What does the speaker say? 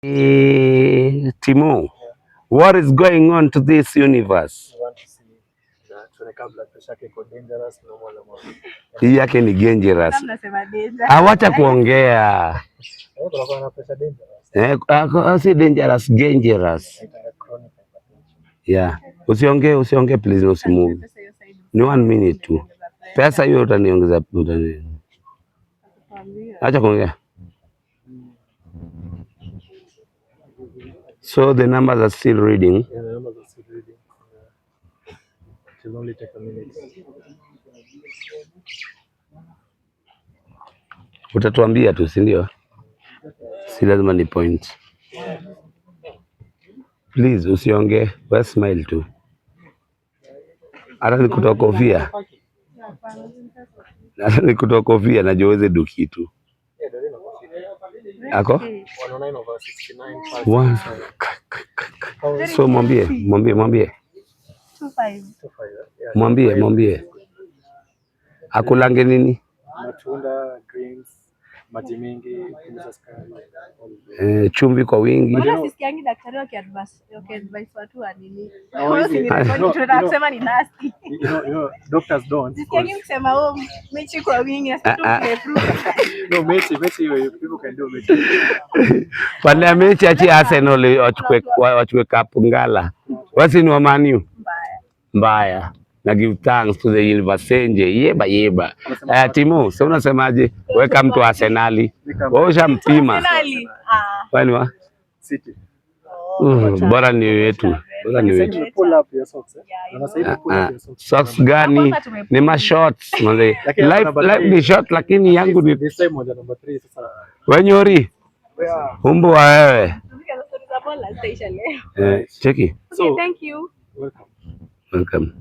Eh, Timo, what is going on to this universe? Hii yake ni dangerous. Awacha kuongea. Eh, si dangerous, dangerous. Yeah. Usiongee, usiongee please, usimove. Ni one minute tu. Pesa hiyo utaniongeza, utani. Acha kuongea. So the numbers are still reading. Yeah, the numbers are still reading. Yeah. It will only take a minute. Utatuambia tu, si ndio? Si lazima ni point. Please usiongee, we smile tu. Hata nikutoa kofia, hata nikutoa kofia najua uweze du kitu. Yeah, they're in a Ako? 109 over 69. One. So mwambie, mwambie, mwambie. Yeah. Mwambie, mwambie. Akulange nini? Matunda, greens, maji mingi, punguza sukari. Eh, chumvi kwa wingi. Mbona sisikiangi daktari wakiadvise watu wa nini? Oh, hizi- Usinirekodi, No, tunataka kusema ni nasty. Doctors don't. Sisikiangi mkisema oh, michi kwa wingi, nasikia tu Ah, ah. mkiapprove. No, mechi, mechi, people can do mechi. Pande ya mechi achi Arsenal wachukue cup ngala. Wasi ni wa Man U. Mbaya. Mbaya. Na give thanks to the universe nje. Yeba yeba. Eh, Timo, sasa unasemaje? Weka mtu Arsenali. Wewe ushampima. Arsenali. Ah. Kwani wa? City. Bora ni wetu. Bora ni Sasa wetu. hivi pull up your socks, eh? Yeah, I Na sasa hivi pull Ah, up your socks. socks gani? Kwanza tumepull. Ni ma shorts. Manze. Lakini Life, number life three. ni short lakini yangu ni This time moja number 3 sasa. wenyori. Yeah. Umbo wa wewe. Tupige story za bola zitaisha leo. Eh, cheki. So, Okay, thank you. welcome. Welcome.